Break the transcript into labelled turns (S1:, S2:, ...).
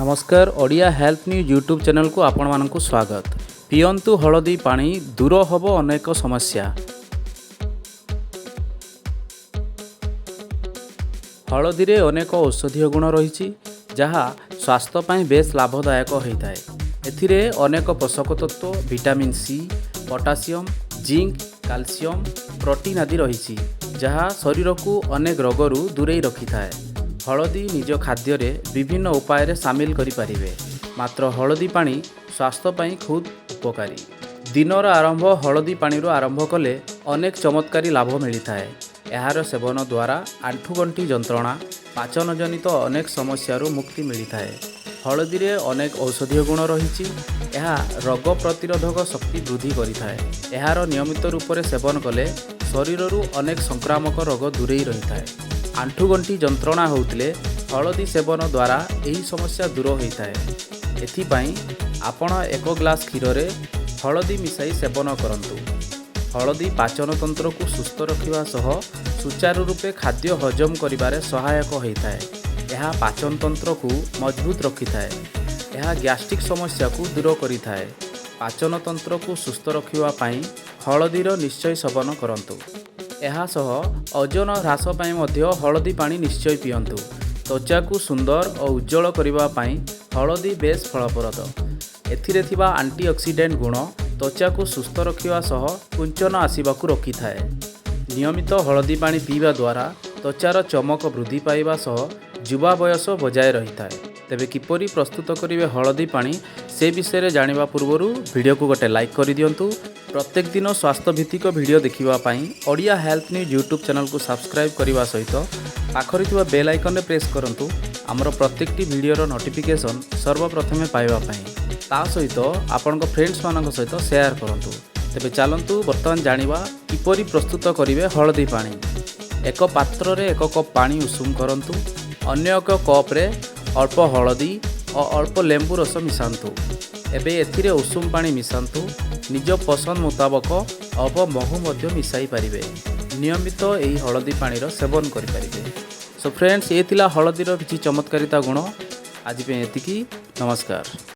S1: ନମସ୍କାର, Odia health news YouTube ଚ୍ୟାନେଲକୁ ଆପଣମାନଙ୍କୁ ସ୍ୱାଗତ। ପିଅନ୍ତୁ ହଳଦୀ ପାଣି, ଦୂର ହେବ ଅନେକ ସମସ୍ୟା। ହଳଦୀରେ ଅନେକ ଔଷଧୀୟ ଗୁଣ ରହିଛି, ଯାହା ସ୍ୱାସ୍ଥ୍ୟ ପାଇଁ ବେଶ ଲାଭଦାୟକ ହୋଇଥାଏ। ଏଥିରେ ଅନେକ ପୋଷକ ତତ୍ତ୍ୱ, vitamin C, potassium, zinc, calcium, protein ଆଦି ରହିଛି, ଯାହା ଶରୀରକୁ ଅନେକ ରୋଗରୁ ଦୂରେଇ ରଖିଥାଏ। ହଳଦୀ ନିଜ ଖାଦ୍ୟରେ ବିଭିନ୍ନ ଉପାୟରେ ସାମିଲ କରିପାରିବେ। ମାତ୍ର ହଳଦୀ ପାଣି ସ୍ୱାସ୍ଥ୍ୟ ପାଇଁ ଖୁବ୍ ଉପକାରୀ। ଦିନର ଆରମ୍ଭ ହଳଦୀ ପାଣିରୁ ଆରମ୍ଭ କଲେ ଅନେକ ଚମତ୍କାରୀ ଲାଭ ମିଳିଥାଏ। ଏହାର ସେବନ ଦ୍ୱାରା ଆଣ୍ଠୁଗଣ୍ଠି ଯନ୍ତ୍ରଣା, ପାଚନଜନିତ ଅନେକ ସମସ୍ୟାରୁ ମୁକ୍ତି ମିଳିଥାଏ। ହଳଦୀରେ ଅନେକ ଔଷଧୀୟ ଗୁଣ ରହିଛି। ଏହା ରୋଗ ପ୍ରତିରୋଧକ ଶକ୍ତି ବୃଦ୍ଧି କରିଥାଏ। ଏହାର ନିୟମିତ ରୂପରେ ସେବନ କଲେ ଶରୀରରୁ ଅନେକ ସଂକ୍ରାମକ ରୋଗ ଦୂରେଇ ରହିଥାଏ। ଆଣ୍ଠୁଗଣ୍ଠି ଯନ୍ତ୍ରଣା ହେଉଥିଲେ ହଳଦୀ ସେବନ ଦ୍ୱାରା ଏହି ସମସ୍ୟା ଦୂର ହୋଇଥାଏ। ଏଥିପାଇଁ ଆପଣ ଏକ ଗ୍ଲାସ୍ କ୍ଷୀରରେ ହଳଦୀ ମିଶାଇ ସେବନ କରନ୍ତୁ। ହଳଦୀ ପାଚନ ତନ୍ତ୍ରକୁ ସୁସ୍ଥ ରଖିବା ସହ ସୁଚାରୁ ରୂପେ ଖାଦ୍ୟ ହଜମ କରିବାରେ ସହାୟକ ହୋଇଥାଏ। ଏହା ପାଚନ ତନ୍ତ୍ରକୁ ମଜବୁତ ରଖିଥାଏ। ଏହା ଗ୍ୟାଷ୍ଟ୍ରିକ୍ ସମସ୍ୟାକୁ ଦୂର କରିଥାଏ। ପାଚନ ତନ୍ତ୍ରକୁ ସୁସ୍ଥ ରଖିବା ପାଇଁ ହଳଦୀର ନିଶ୍ଚୟ ସେବନ କରନ୍ତୁ। ଏହା ସହ ଓଜନ ହ୍ରାସ ପାଇଁ ମଧ୍ୟ ହଳଦୀ ପାଣି ନିଶ୍ଚୟ ପିଅନ୍ତୁ। ତ୍ୱଚାକୁ ସୁନ୍ଦର ଓ ଉଜ୍ଜଳ କରିବା ପାଇଁ ହଳଦୀ ବେଶ୍ ଫଳପ୍ରଦ। ଏଥିରେ ଥିବା ଆଣ୍ଟିଅକ୍ସିଡେଣ୍ଟ ଗୁଣ ତ୍ୱଚାକୁ ସୁସ୍ଥ ରଖିବା ସହ କୁଞ୍ଚନ ଆସିବାକୁ ରୋକିଥାଏ। ନିୟମିତ ହଳଦୀ ପାଣି ପିଇବା ଦ୍ୱାରା ତ୍ୱଚାର ଚମକ ବୃଦ୍ଧି ପାଇବା ସହ ଯୁବା ବୟସ ବଜାୟ ରହିଥାଏ। ତେବେ କିପରି ପ୍ରସ୍ତୁତ କରିବେ ହଳଦୀ ପାଣି, ସେ ବିଷୟରେ ଜାଣିବା ପୂର୍ବରୁ ଭିଡ଼ିଓକୁ ଗୋଟେ ଲାଇକ୍ କରିଦିଅନ୍ତୁ। ପ୍ରତ୍ୟେକ ଦିନ ସ୍ୱାସ୍ଥ୍ୟ ଭିତ୍ତିକ ଭିଡ଼ିଓ ଦେଖିବା ପାଇଁ ଓଡ଼ିଆ ହେଲ୍ଥ ନ୍ୟୁଜ୍ ୟୁଟ୍ୟୁବ୍ ଚ୍ୟାନେଲକୁ ସବସ୍କ୍ରାଇବ୍ କରିବା ସହିତ ପାଖରେ ଥିବା ବେଲ୍ ଆଇକନ୍ରେ ପ୍ରେସ୍ କରନ୍ତୁ, ଆମର ପ୍ରତ୍ୟେକଟି ଭିଡ଼ିଓର ନୋଟିଫିକେସନ୍ ସର୍ବପ୍ରଥମେ ପାଇବା ପାଇଁ। ତା ସହିତ ଆପଣଙ୍କ ଫ୍ରେଣ୍ଡସ୍ମାନଙ୍କ ସହିତ ସେୟାର କରନ୍ତୁ। ତେବେ ଚାଲନ୍ତୁ ବର୍ତ୍ତମାନ ଜାଣିବା କିପରି ପ୍ରସ୍ତୁତ କରିବେ ହଳଦୀ ପାଣି। ଏକ ପାତ୍ରରେ ଏକ କପ୍ ପାଣି ଉଷୁମ କରନ୍ତୁ। ଅନ୍ୟ ଏକ କପ୍ରେ ଅଳ୍ପ ହଳଦୀ ଓ ଅଳ୍ପ ଲେମ୍ବୁ ରସ ମିଶାନ୍ତୁ। ଏବେ ଏଥିରେ ଉଷୁମ ପାଣି ମିଶାନ୍ତୁ। ନିଜ ପସନ୍ଦ ମୁତାବକ ଅଳ୍ପ ମହୁ ମଧ୍ୟ ମିଶାଇ ପାରିବେ। ନିୟମିତ ଏହି ହଳଦୀ ପାଣିର ସେବନ କରିପାରିବେ। ସୋ ଫ୍ରେଣ୍ଡସ୍, ଏ ଥିଲା ହଳଦୀର କିଛି ଚମତ୍କାରିତା ଗୁଣ। ଆଜି ପାଇଁ ଏତିକି। ନମସ୍କାର।